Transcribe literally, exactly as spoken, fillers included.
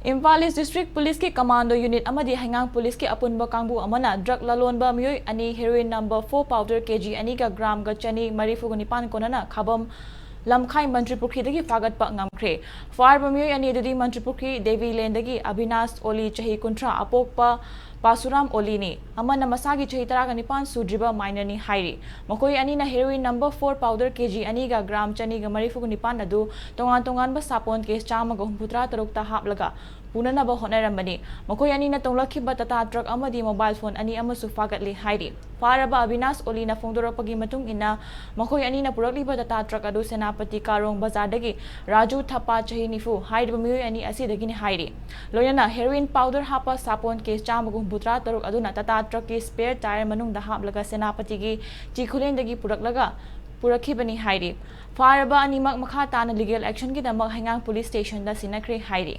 ꯏꯝꯐꯥꯜ ꯏꯁ district ꯄꯨꯂꯤꯁꯀꯤ commando unit ꯑꯃꯗꯤ ꯍꯩꯉꯥꯡ ꯄꯨꯂꯤꯁꯀꯤ ꯑꯄꯨꯟꯕ ꯀꯥꯡꯕꯨ ꯑꯃꯅ ꯗ꯭ꯔꯒ ꯂꯂꯣꯟꯕ ꯃꯤꯑꯣꯏ ꯑꯅꯤ ꯍꯦꯔꯣꯏꯟ ꯅꯝꯕꯔ ꯐꯣꯔ ꯄꯥꯎꯗꯔ ꯀꯦ ꯖꯤ ꯑꯅꯤꯒ ꯒ꯭ꯔꯥꯝꯒ ꯆꯅꯤ ꯃꯔꯤꯐꯨꯒ ꯅꯤꯄꯥꯟ ꯀꯣꯟꯅꯅ ꯈꯥꯕꯝ ꯂꯝꯈꯥꯏ ꯃꯟꯇ꯭ꯔꯤ ꯄꯨꯈ꯭ꯔꯤꯗꯒꯤ ꯐꯥꯒꯠꯄ ꯉꯝꯈ꯭ꯔꯦ꯫ ꯐꯥꯔꯕ ꯃꯤꯑꯣꯏ ꯑꯅꯤ ꯑꯗꯨꯗꯤ ꯃꯟꯇ꯭ꯔꯤ ꯄꯨꯈ꯭ꯔꯤ ꯗꯦꯕꯤ ꯂꯦꯟꯗꯒꯤ ꯑꯕꯤꯅꯥꯁ ꯑꯣꯂꯤ, ꯆꯍꯤ ꯀꯨꯟꯊ꯭ꯔꯥ, ꯑꯄꯣꯛꯄ ꯄꯥꯁꯨꯔꯥꯝ ꯑꯣꯂꯤꯅꯤ꯫ ꯑꯃꯅ ꯃꯁꯥꯒꯤ ꯆꯍꯤ ꯇꯔꯥꯒ ꯅꯤꯄꯥꯟ ꯁꯨꯗ꯭ꯔꯤꯕ ꯃꯥꯏꯅꯔꯅꯤ ꯍꯥꯏꯔꯤ꯫ ꯃꯈꯣꯏ ꯑꯅꯤꯅ ꯍꯦꯔꯣꯏꯟ ꯅꯝꯕꯔ ꯐꯣꯔ ꯄꯥꯎꯗꯔ ꯀꯦ ꯖꯤ ꯑꯅꯤꯒ ꯒ꯭ꯔꯥꯝ ꯆꯅꯤꯒ ꯃꯔꯤꯐꯨꯒ ꯅꯤꯄꯥꯟ ꯑꯗꯨ ꯇꯣꯉꯥꯟ ꯇꯣꯉꯥꯟꯕ ꯁꯥꯄꯣꯟ ꯀꯦꯁ ꯆꯥꯝꯃꯒ ꯍꯨꯝꯐꯨꯇꯔꯥ ꯇꯔꯨꯛꯇ ꯍꯥꯞꯂꯒ ꯄꯨꯅꯅꯕ ꯍꯣꯠꯅꯔꯝꯕꯅꯤ꯫ ꯃꯈꯣꯏ ꯑꯅꯤꯅ ꯇꯣꯡꯂꯛꯈꯤꯕ ꯇꯥꯇꯥ ꯇ꯭ꯔꯛ ꯑꯃꯗꯤ ꯃꯣꯕꯥꯏꯜ ꯐꯣꯟ ꯑꯅꯤ ꯑꯃꯁꯨ ꯐꯥꯒꯠꯂꯤ ꯍꯥꯏꯔꯤ꯫ ꯐꯥꯔꯕ ꯑꯕꯤꯅꯥꯁ ꯑꯣꯂꯤꯅ ꯐꯣꯡꯗꯣꯔꯛꯄꯒꯤ ꯃꯇꯨꯡ ꯏꯟꯅ, ꯃꯈꯣꯏ ꯑꯅꯤꯅ ꯄꯨꯔꯛꯂꯤꯕ ꯇꯥꯇꯥ ꯇ꯭ꯔꯛ ꯑꯗꯨ ꯁꯦꯅꯥꯄꯇꯤ ꯀꯥꯔꯣꯡ ꯕꯖꯥꯔꯗꯒꯤ ꯔꯥꯖꯨ ꯊꯞꯄꯥ, ꯆꯍꯤ ꯅꯤꯐꯨ, ꯍꯥꯏꯔꯤꯕ ꯃꯤꯑꯣꯏ ꯑꯅꯤ ꯑꯁꯤꯗꯒꯤꯅꯤ ꯍꯥꯏꯔꯤ꯫ ꯂꯣꯏꯅꯅ ꯍꯦꯔꯣꯏꯟ ꯄꯥꯎꯗꯔ ꯍꯥꯞꯄ ꯁꯥꯄꯣꯟ ꯀꯦꯁ ꯆꯥꯝꯃꯒ ꯍꯨꯝꯐꯨꯇꯔꯥ ꯇꯔꯨꯛ ꯑꯗꯨꯅ ꯇꯥꯇꯥ ꯇ꯭ꯔꯛꯀꯤ ꯁ꯭ꯄꯦꯌꯔ ꯇꯥꯌꯔ ꯃꯅꯨꯡꯗ ꯍꯥꯞꯂꯒ ꯁꯦꯅꯥꯄꯇꯤꯒꯤ ꯆꯤꯈꯨꯂꯦꯟꯗꯒꯤ ꯄꯨꯔꯛꯂꯒ ꯄꯨꯔꯛꯈꯤꯕꯅꯤ ꯍꯥꯏꯔꯤ꯫ ꯐꯥꯔꯕ ꯑꯅꯤꯃꯛ ꯃꯈꯥ ꯇꯥꯅ ꯂꯤꯒꯦꯜ ꯑꯦꯛꯁꯟꯒꯤꯗꯃꯛ ꯍꯩꯉꯥꯡ ꯄꯨꯂꯤꯁ ꯁ꯭ꯇꯦꯁꯟꯗ ꯁꯤꯟꯅꯈ꯭ꯔꯦ ꯍꯥꯏꯔꯤ꯫